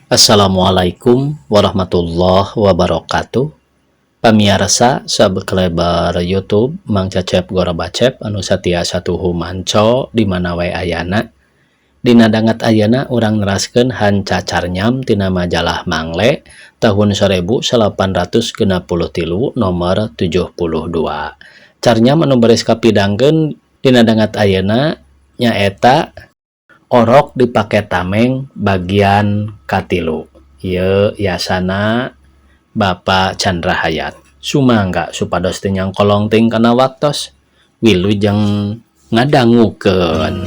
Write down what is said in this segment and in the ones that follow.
Assalamualaikum warahmatullahi wabarakatuh. Pamiarsa subscriber YouTube Mang Cecep Gorobacep anu satia satuhu manco di mana wae ayana. Dina danget ayeuna urang neraskeun hanca carnyam tina majalah Mangle tahun 1863 nomor 72. Carnyam anu baris kapidangkeun dina danget ayeuna nyaeta Orok dipake tameng bagian katilu. Ieu yasana Bapak Chandra Hayat. Sumangga supados teu nyangkolong teuing kana waktos. Wilujeng ngadangukeun.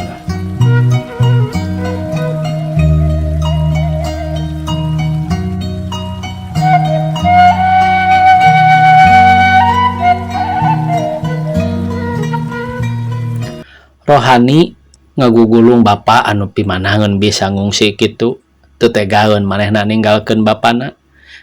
Rohani ngagugulung bapa anu pimanangeun bisa ngungsi kitu teu tegaeun manehna ninggalkeun bapana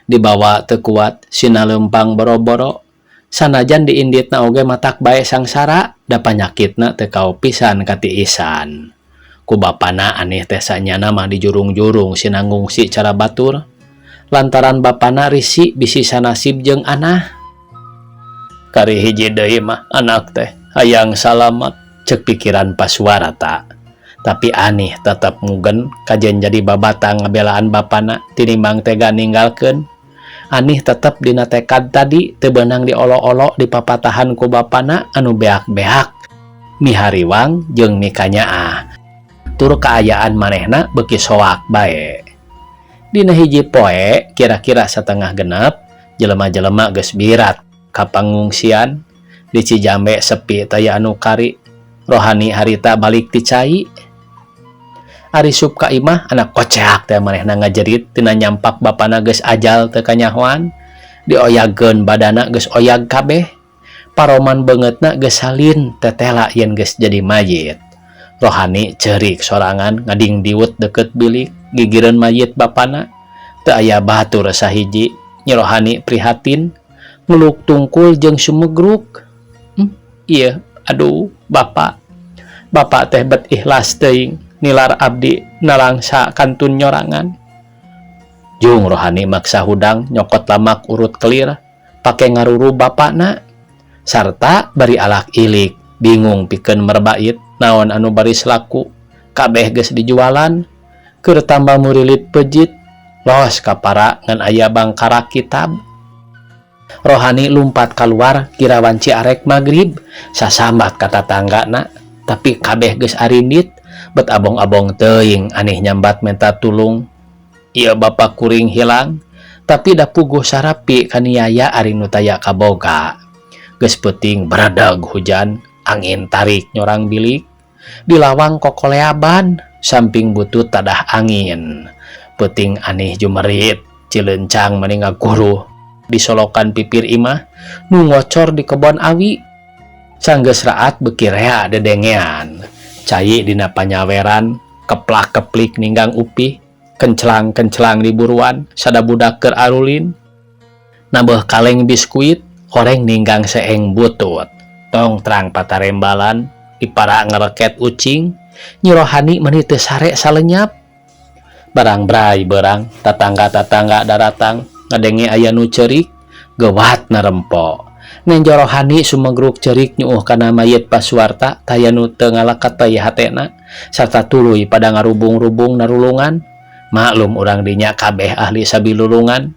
dibawa teu kuat sina leumpang boro-boro sanajan diinditna oge matak bae sangsara da panyakitna teu kaopisan katiisan ku bapana anih teh sanyana mah dijurung-jurung sina ngungsi cara batur lantaran bapana risi bisi sanasib jeung anah kari hiji deui mah anak teh hayang salamat cek pikiran Pasuarata. Tapi anih tetep mugen kajen jadi babatang ngabelaan bapana tinimbang tega ninggalkeun. Anih tetep dina tekad tadi teu beunang diolo-olo dipapatahan ku bapana anu beak-beak mihariwang jeung mikanyaah. Tur kaayaan manehna beuki soak bae. Dina hiji poe kira-kira setengah genep jelema-jelema geus birat ka pangungsian di Cijambe sepi taya anu kari. Rohani harita balik ti cai. Ari sup ka imah anak koceak teh manehna ngajerit tina nyampak bapana geus ajal teu kanyahoan. Dioyagkeun badana geus oyag kabeh. Paroman beungeutna geus salin tetela yen geus jadi mayit. Rohani ceurik sorangan ngading diwut deukeut bilik gigireun mayit bapana. Teu aya batur sahiji. Nyi Rohani prihatin ngeluk tungkul jeung sumegruk. Ieu aduh bapak. Bapak teh bet ikhlas teuing nilar abdi nalangsa kantun nyorangan. Jung Rohani maksa hudang nyokot lamak urut kelir pake ngaruru bapakna sarta bari alak ilik bingung pikeun merbait naon anu baris laku kabeh geus dijualan keur tambah murilit pejit los kapara ngan aya bangkara kitab. Rohani lumpat keluar kira wanci arek magrib sasambat ka tatanggana tapi kabeh geus arindit bet abong-abong teuing aneh nyambat menta tulung. Ieu bapak kuring hilang tapi da puguh sarapi kaniaya ari nu taya kaboga. Geus peuting baradag hujan angin tarik nyorang bilik di lawang kokoleaban samping butut tadah angin. Peuting aneh jumerit cilencang mani ngaguruh disolokan pipir imah nu ngocor di kebon awi. Sanggeus raat beuki rea dedengean cai dina panyaweran keplak-keplik ninggang upih kencelang-kencelang di buruan sada budak keur arulin nambah kaleng biskuit horeng ninggang seeng butut tong terang patarembalan dipara ngereket ucing. Nyi Rohani meuni teu sare salenyap barang brai berang tatangga-tatangga daratang ngadenge aya nu ceurik gewat narempo. Nenjo Rohani sumegruk ceurik nyuuh kana mayit Pasuarta taya nu teu ngalakat teh hatena sarta tuluy pada ngarubung-rubung narulungan. Maklum urang dinya kabeh ahli sabilulungan.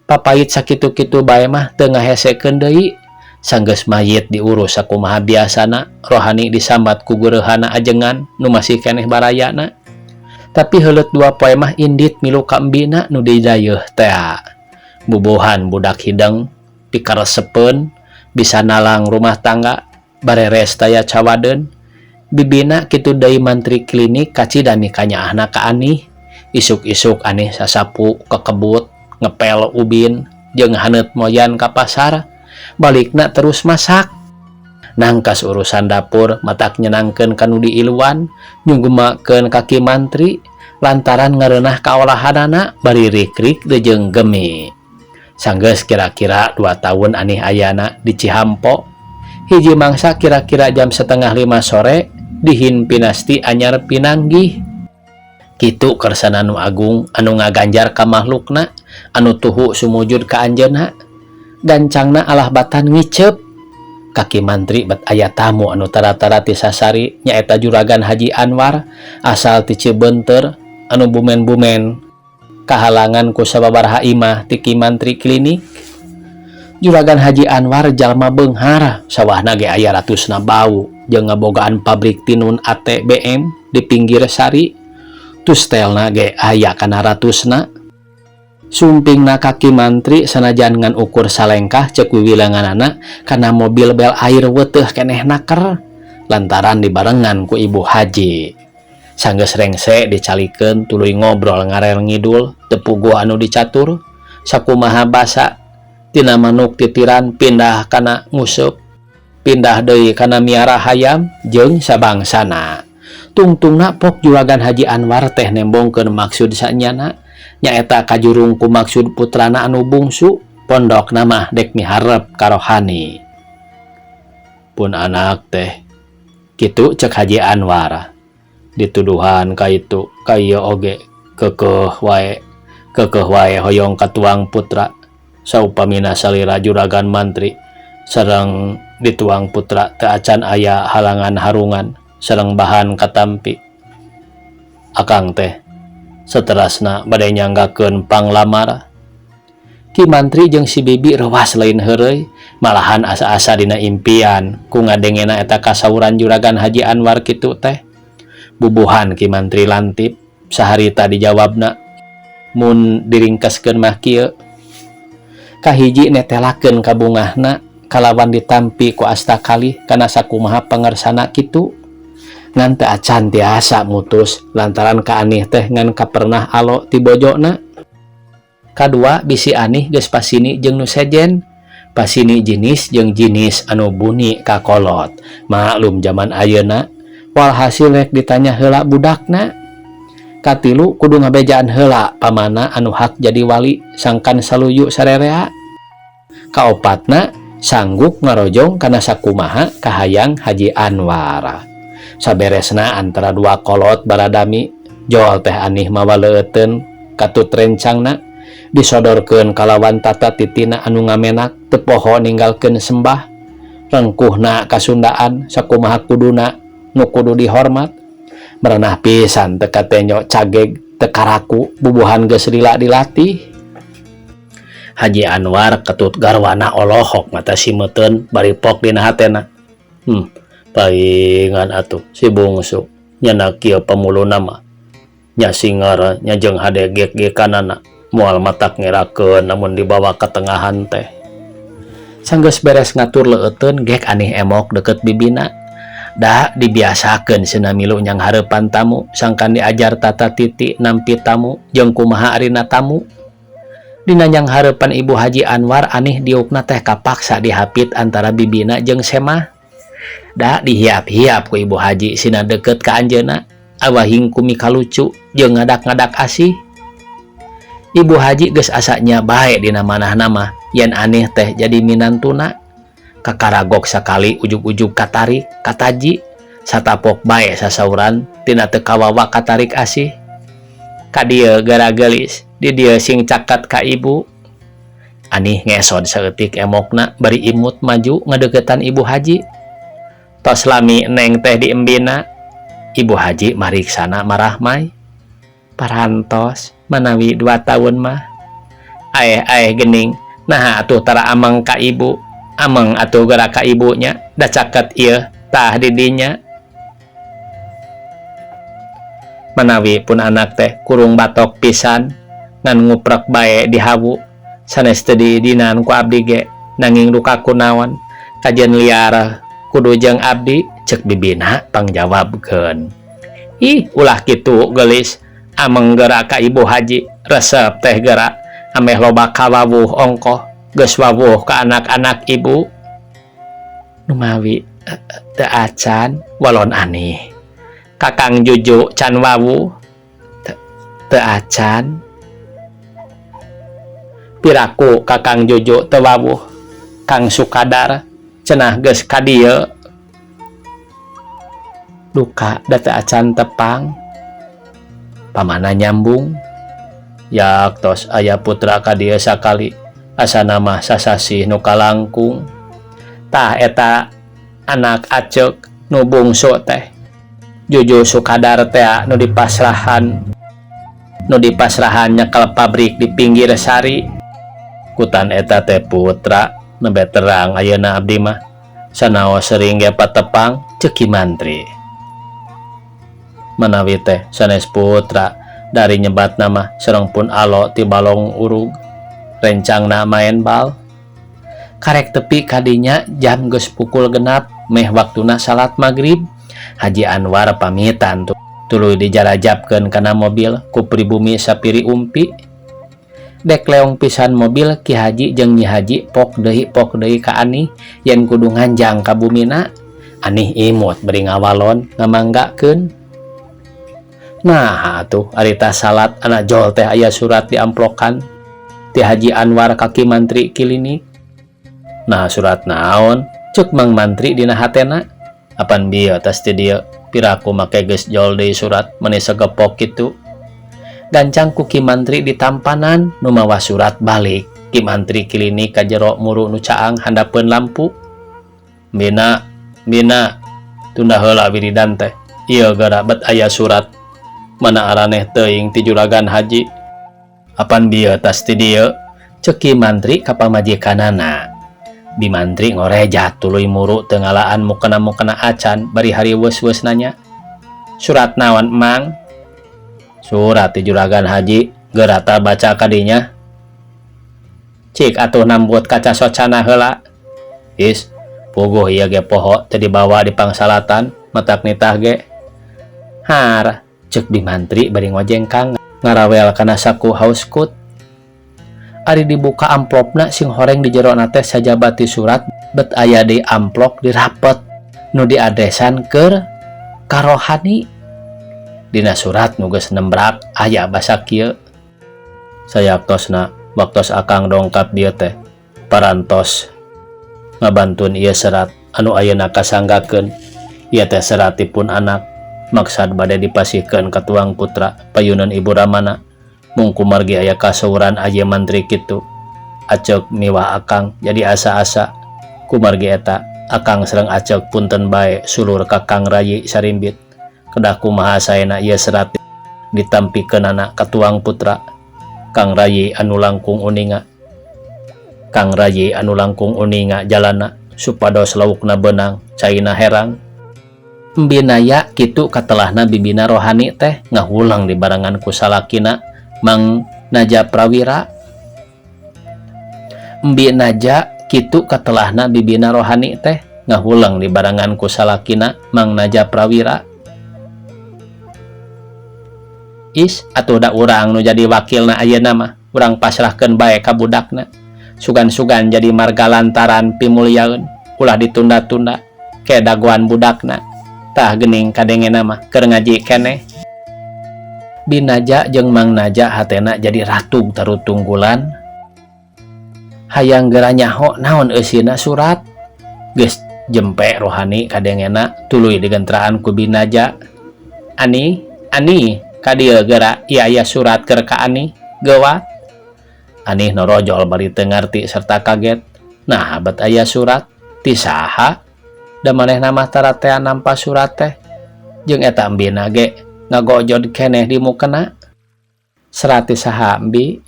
Papait sakitu-kitu bae mah teu ngahesekeun deui. Sanggeus mayit diurus sakumaha biasana, Rohani disambat ku geureuhana ajengan nu masih keneh barayana. Tapi heuleut dua poe mah indit milu ka embina nu didayeuh tea. Bubuhan budak hideng pikaresepeun bisa nalang rumah tangga bareres taya cawadeun. Bibina kitu deui mantri klinik kacida mikanyaahna ka anih. Isuk-isuk anih sasapu kekebut ngepel ubin jeung haneut moyan ka pasar balikna terus masak. Nangkas urusan dapur matak nyenangkeun ka nu diiluan nyunggemakeun kaki mantri lantaran ngareunah kaolahanana bari rik-rik jeung gemi. Sanggeus kira-kira 2 tahun anih ayana di Cihampo. Hiji mangsa kira-kira jam 4:30 sore dihin pinasti anyar pinanggih. Kitu kersana Nu Agung anu ngaganjar ka mahlukna anu tuhu sumujud ka anjeunna. Gancangna alah batan ngiceup. Ka Ki Mantri bet aya tamu anu tara-tara ti sasari nyaeta Juragan Haji Anwar asal ti Cibeunteur anu bumen-bumen kahalangan ku sababaraha imah ti Ki Mantri Klinik. Juragan Haji Anwar jalma beunghar, sawahna ge aya ratusna bau jeung ngabogaan pabrik tinun ATBM di pinggir sari. Tustelna ge aya kana ratusna. Sumpingna ka Ki Mantri sanajan ngan ukur salengkah ceuk wiwilanganana kana mobil bel air weuteuh keneh naker lantaran dibarengan ku Ibu Haji. Sanggeus rengse dicalikeun tuluy ngobrol ngarel ngidul teu puguh anu dicatur sakumaha basa tina manuk titiran pindah kana nguseup pindah deui kana miara hayam jeung sabangsana. Tungtungna pok Juragan Haji Anwar teh nembongkeun maksud sanyana nyaeta kajurung ku maksud putrana anu bungsu pondokna mah dek miharep ka rohani. Pun anak teh kitu cek Haji Anwar dituduhan ka itu ka ieu oge keukeuh wae keukeuh wae hoyong katuang putra saupamina salira Juragan Mantri sareng dituang putra teu acan aya halangan harungan sareng bahan katampi akang teh saterasna bade nyanggakeun panglamar. Ki Mantri jeung si Bibi reuwas lain heureuy malahan asa-asa dina impian ku ngadengena eta kasauran Juragan Haji Anwar kitu teh. Bubuhan Ki Mantri lantip saharita dijawabna mun diringkeskeun mah kieu. Kahiji netelakeun kabungahna kalawan ditampi ku asta kalih kana sakumaha pangersana kitu. Ngan teu acan tiasa mutus lantaran ka Anih teh ngan kapernah alo ti bojona. Kadua bisi Anih geus pasini jeung nu sejen. Pasini jinis jeung jinis anu buni ka kolot. Maklum jaman ayeuna walhasil rek ditanya heula budakna. Katilu kudu ngabejaan heula pamana anu hak jadi wali sangkan saluyu sarerea. Kaopatna sanggup ngarojong kana sakumaha kahayang Haji Anwar. Saberesna antara dua kolot baradami jol teh Anih mawa leueuteun katut rencangna disodorkeun kalawan tata titina anu ngamenak teu poho ninggalkeun sembah rengkuhna kasundaan sakumaha kuduna nu kudu dihormat merenah pisan teu katenyo cageg teu karaku bubuhan geus lila dilatih. Haji Anwar ketut garwana olohok mata simeteun bari pok dina hatena. Paingan atuh si bungsu nyana kieu pamuluna mah nya singar nya jeung hade gek-gekanana moal matak ngerakeun namun dibawa ka tengahan teh. Sanggeus beres ngatur leueuteun gek Anih emok deket bibina. Da dibiasakeun cenah milu nyang hareupan tamu sangkan diajar tata titi nampi tamu jeung kumaha arina tamu. Dina nyang hareupan Ibu Haji Anwar Anih diukna teh kapaksa dihapit antara bibina jeung Semah. Da dihiap-hiap ku Ibu Haji sina deket ka anjeunna awahing ku mikalucu jeung ngadak-ngadak asih. Ibu Haji geus asa nya bae dina manahna mah yen Anih teh jadi minantuna. Kakaragok sakali ujug-ujug katarik kataji satapok bae sasauran tina teu kawawa katarik asih. Ka dieu gara geulis di dieu sing caket ka ibu. Anih ngesod saeutik emokna bari imut maju ngadeukeutan Ibu Haji. Tos lami neng teh diembina. Ibu Haji mariksana marahmai. Parantos manawi 2 tahun mah. Aeh-aeh gening naha atuh tara ameng ka ibu. Ameng atuh geura ka ibunya da caket ieu tah di dinya. Manawi pun anak teh kurung batok pisan ngan nguprek bae dihawu sanes teu diidinan ku abdi ge nanging duka kunaon kajen liar kudu jeung abdi cek bibina pangjawabkeun. Ih ulah kitu geulis ameng geura ka Ibu Haji resep teh geura ameh loba kawawuh ongkoh geus wawuh ka anak-anak ibu. Numawi teu acan walon Anih. Kakang Juju can wawuh teu acan. Piraku Kakang Juju teu wawuh Kang Sukadar cenah geus ka dieu. Duka da teu acan tepang. Pamana nyambung. Yaktos aya putra ka dieu sakali asana mah sasasih nu kalangkung. Tah eta anak Aceuk nu bungsu teh. Juju Sukadar tea nu dipasrahan nu dipasrahan nyekel pabrik di pinggir sari. Kutan eta teh putra nembe terang ayeuna abdi mah. Sanaos sering ge patepang ceuk Ki Mantri. Manawi teh sanes putra dari nyebatna mah sareng pun alo ti balong urug rencangna maen bal. Karek tepi kadinya jam geus pukul 6 meh waktuna salat magrib. Haji Anwar pamitan tuluy dijarajabkeun kana mobil ku pribumi sapiri umpi. Dek leong pisan mobil Ki Haji jeung Nyi Haji pok deui ka Anih yen kudu nganjang ka bumina. Anih imut bari ngawalon ngamanggakeun. Nah atuh ari tah salat anak jol teh aya surat diamplokan ti Haji Anwar ka Ki Mantri Kilinik. Nah surat naon? Ceuk Mang Mantri dina hatena. Apan bieu tas ti dieu piraku make geus jol deui surat meni segepok kitu. Gancang ku Ki Mantri ditampanan nu mawa surat balik. Ki Mantri Kilinik ka jero muru nu caang handapeun lampu. Bina, bina, tunda heula wiridan teh. Ieu geura bet aya surat. Mana araneh teuing ti juragan haji. Apan bieu tas ti dieu? Ceuk Ki Mantri ka pamajikanana. Bi Mantri ngorejat tuluy muru teu ngalaan mukena-mukena acan bari hariweus-weus nanya. Surat naon Mang? Surat ti juragan haji, geura ta baca kadinya. Cik atuh nambut kaca socana heula. Is, puguh ieu ge poho teu dibawa di pangsalatan, matak nitah ge. Har, ceuk Bi Mantri bari ngojengkang ngarawel kana saku hauskut. Ari dibuka amplopna sing horeng di jerona teh sajabati surat bet aya deui amplop dirapet nu diadresan keur ka Rohani. Dina surat nu geus nembrak aya basa kieu. Sayaktosna waktos akang dongkap dieu teh parantos ngabantun ieu serat anu ayeuna kasanggakeun. Ieu teh serat tipun anak maksad bade dipasihkeun ka tuang putra payuneun ibu ramana. Mung kumargi aya kasauran aye mantri kitu. Aceuk miwah akang jadi asa-asa. Kumargi eta akang sareng aceuk punten bae sulur ka Kang Rayi Sarimbit. Kedah kumaha saena ieu serat ditampikeunana ka tuang putra. Kang Rayi anu langkung uninga. Kang Rayi anu langkung uninga jalana supados laukna beunang caina herang. Mbinaya kitu katelahna bibina rohani teh ngahulang dibarengan ku salakina Mang Naja Prawira. Embi Naja kitu katelahna bibina rohani teh ngahulang dibarengan ku salakina Mang Naja Prawira. Is atuh da urang nu jadi wakilna ayeuna mah urang pasrahkeun bae ka budakna. Sugan-sugan jadi marga lantaran pimulyaeun ulah ditunda-tunda ke dagoan budakna. Tah geuning kadengena mah keur ngaji keneh. Binaja jeung Mang Naja hatena jadi ratug tarutunggulan. Hayang geura nyaho naon eusina surat. Geus jempe rohani kadengena tuluy digentraan ku Binaja. Ani, ani ka dieu geura ieu aya surat keur ka Ani, geuwat. Ani norojol bari teu ngarti serta kaget. Nah, bet aya surat ti saha? Da manehna mah taratean nampa surat teh. Jeung eta embina ge ngagojod keneh di mukena. Serat ti saha embi?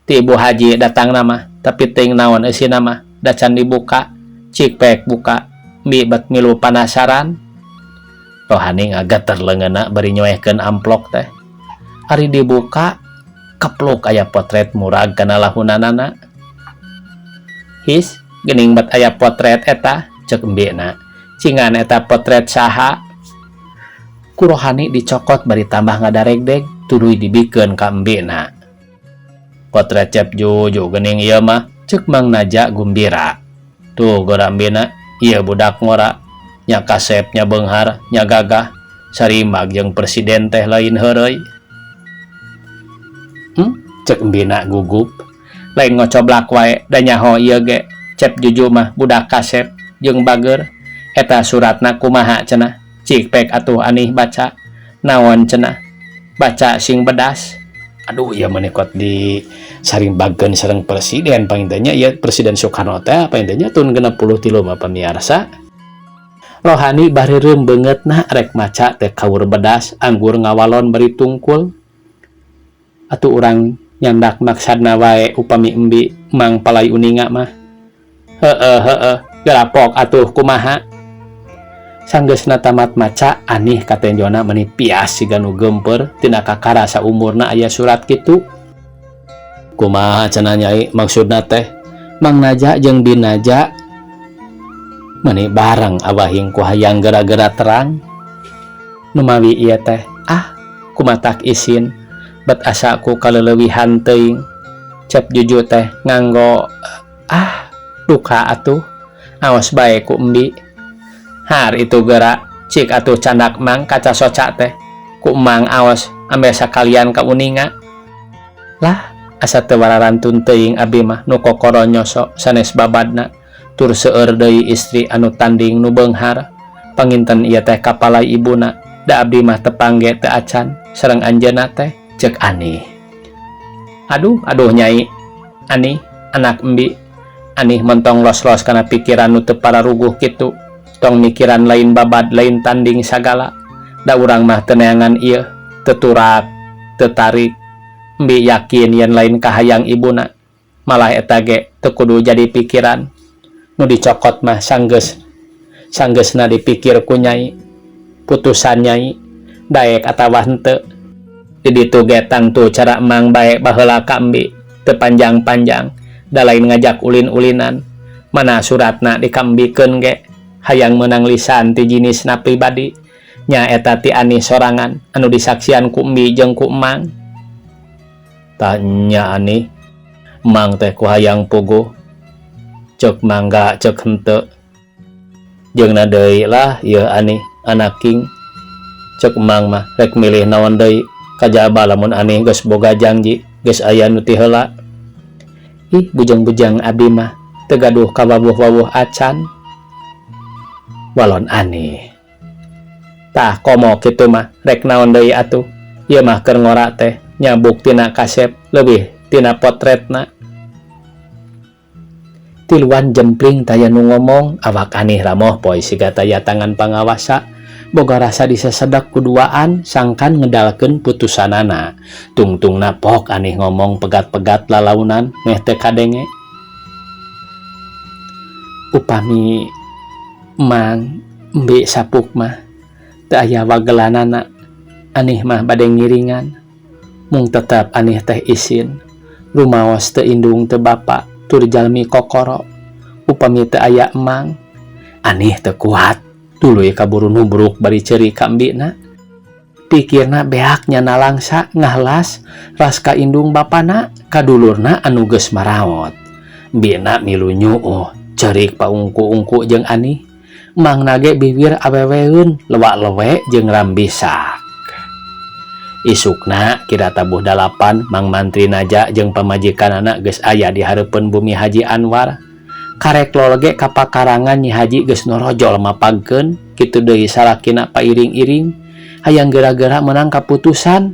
Ti Ibu Haji datangna mah, tapi teuing naon eusina mah da can dibuka. Cik pek buka, embi bet milu panasaran. Rohani ngageter leungeunna bari nyoehkeun amplok teh. Ari dibuka, kepluk aya potret murag kana lahunanana. His, geuning bet aya potret eta, ceuk embina. Cingan eta potret saha? Ku Rohani dicokot bari tambah ngadaregdeg tuluy dibikeun ka embina. Potret Cep Juju geuning ieu mah, ceuk Mang Naja gumbira. Tuh geura embina, ieu budak ngora. Nya kasep nya beunghar, nya gagah. Sarimbag jeung presiden teh lain heureuy. Ceuk embina gugup. Lain ngocoblak wae da nyaho ieu ge. Cep Juju mah budak kasep jeung bageur. Eta suratna kumaha cenah? Cik pek atuh anih baca. Naon cenah? Baca sing bedas. Aduh, ieu mah kot di saring bagkeun sareng presiden panginten nya. Ieu Presiden Soekarno teh panginten nya tahun 63 mah, pamiarsa. Rohani bareureum beungeutna, rek maca teh kaur bedas, anggur ngawalon bari tungkul. Atuh urang nyandak maksadna wae upami embi mang palai uninga mah. Heeh heeh, garapok atuh kumaha. Sanggeusna tamat maca, Anih katenjona meuni pias siga nu geumpeur tina kakara saumurna aya surat kitu. Kumaha cenah, Nyai, maksudna teh? Mang Naja jeung Bi Naja meuni bareng awahing ku hayang gara-gara terang. Numawi ieu teh, ah, kumatak isin bet asa ku kaleleuwihan teuing. Cep Juju teh nganggo ah duka atuh, awas bae ku embi. Har itu gerak cik atuh, candak Mang kaca soca teh ku Emang, awas ambe sakalian kauninga lah. Asa teu wararantun teuing abi mah nu kokoro nyosok sanes babadna, tur seueur deui istri anu tanding nu beunghar. Panginten ieu teh kapalai ibuna, da abdi mah tepang ge teu acan sareng anjeunna teh, cek Anih. Aduh aduh, Nyai Anih, anak embi Anih mentong los-los kana pikiran nu teu pararuguh kitu. Tong mikiran lain babad, lain tanding sagala, da urang mah teu neangan ieu, teu turak teu tarik. Embi yakin yen lain kahayang ibuna, malah eta ge teu kudu jadi pikiran. Nu dicokot mah sanggeus sanggeusna dipikir ku Nyai, putusan Nyai daek atawa henteu. Di ditu ge tangtu cara Emang bae baheula ka embi teu panjang-panjang, da lain ngajak ulin-ulinan. Mana suratna dikambikeun ge hayang menang lisan ti jinisna pribadi nya, eta ti Anih sorangan anu disaksian ku embi jeung ku Emang. Tanya Anih, Emang teh ku hayang puguh cek mangga cek henteu jeung na deui lah ieu. Anih anak king, cek Emang mah rek milih naon deui, kajaba lamun Anih geus boga janji, geus aya nu ti heula. Ih, bujang-bujang abi mah teu gaduh kawawuh-wawuh acan, walon Anih. Tah, komo kitu mah rek naon deui atuh, ieu mah keur ngora teh nya buktina kasep leuwih tina potretna. Tiluan jempling taya nu ngomong, awak Anih ramoh poe siga taya tangan pangawasa, boga rasa disesedak kuduaan sangkan ngedalkeun putusanana. Tungtungna pok Anih ngomong pegat-pegat lalaunan meh teu kadenge. Upami Mang embi sapuk mah teu aya wagelanana, Anih mah bade ngiringan. Mung tetep Anih teh isin, rumaos teu indung teu bapa tur jalmi kokoro. Upami teu aya Emang, Anih teu kuat, tuluy kaburu nubruk bari ceurik ka embina. Pikirna beak nyana langsa ngahlas ras ka indung bapana, kadulurna anu geus maraot. Embina milu nyuuh ceurik paungku-ungku jeung Anih. Emangna ge biwir aweweun lewa-lewe jeung rambisak. Isukna kira tabuh 8, Mang Mantri Naja jeung pamajikanana geus aya di hareupeun bumi Haji Anwar. Karek lol ge ka pakarangan, Nyi Haji geus norojol mapagkeun, kitu deui salakina pairing-iring hayang geura-geura meunang kaputusan.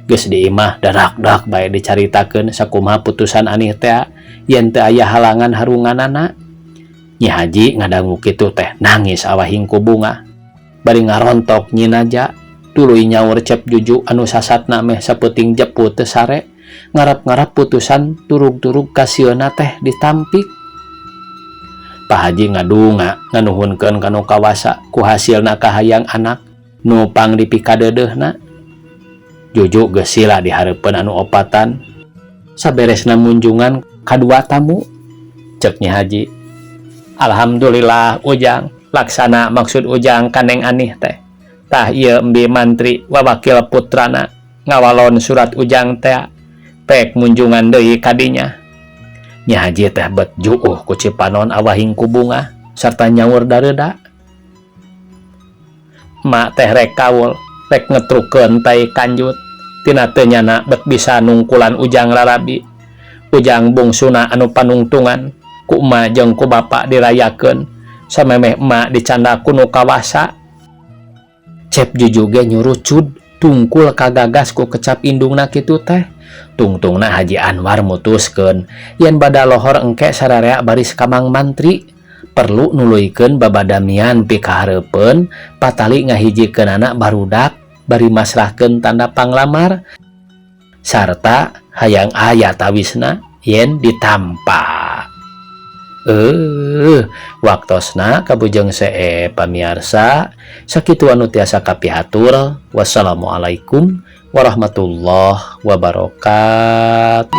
Geus di imah darakdak bae dicaritakeun sakumaha putusan Anih teh yen teu aya halangan harunganana. Nyi Haji ngadangu kitu teh nangis awahing ku bunga bari ngarontok. Nyi Naja tuluy nyaur Cep Juju anu sasatna meh sapeuting jeput teu sare, ngarap-ngarap putusan turug-turug kasieuna teh ditampik. Pak Haji ngadunga nganuhunkeun ka nu kawasa ku hasilna kahayang anak nu pang dipikadeudeuhna. Juju geus sila di hareupeun anu opatan. Saberesna munjungan kadua tamu, cek Nyi Haji, "Alhamdulillah, Ujang, laksana maksud Ujang ka Neng Anih teh. Tah, ieu embi mantri wawakil putrana ngawalon surat Ujang teh, pek munjungan deui kadinya." Nyi Haji teh bet juuh ku cipanon awahing ku bunga sarta nyaur dareuda, "Mak teh rek kaul, rek ngetrukeun tai kanjut tina teu nyana bet bisa nungkulan Ujang larabi. Ujang bungsuna anu panungtungan ku emak jeung ku bapa dirayakeun, samemeh emak dicanda ku nu kawasa." Cep Juju ge nyurucud. Tungkul kagagas ku kecap indungna kitu teh. Tungtungna Haji Anwar mutuskeun yen badalohor engke sararea baris ka Mang Mantri perlu nuluykeun babadamian pikahareupeun patali ngahijikeunana barudak bari masrahkeun tanda panglamar sarta hayang aya tawisna yen ditampa. Waktosna kabujeng see, pamiarsa. Sakitu anu tiasa kapihatur. Wassalamualaikum warahmatullahi wabarakatuh.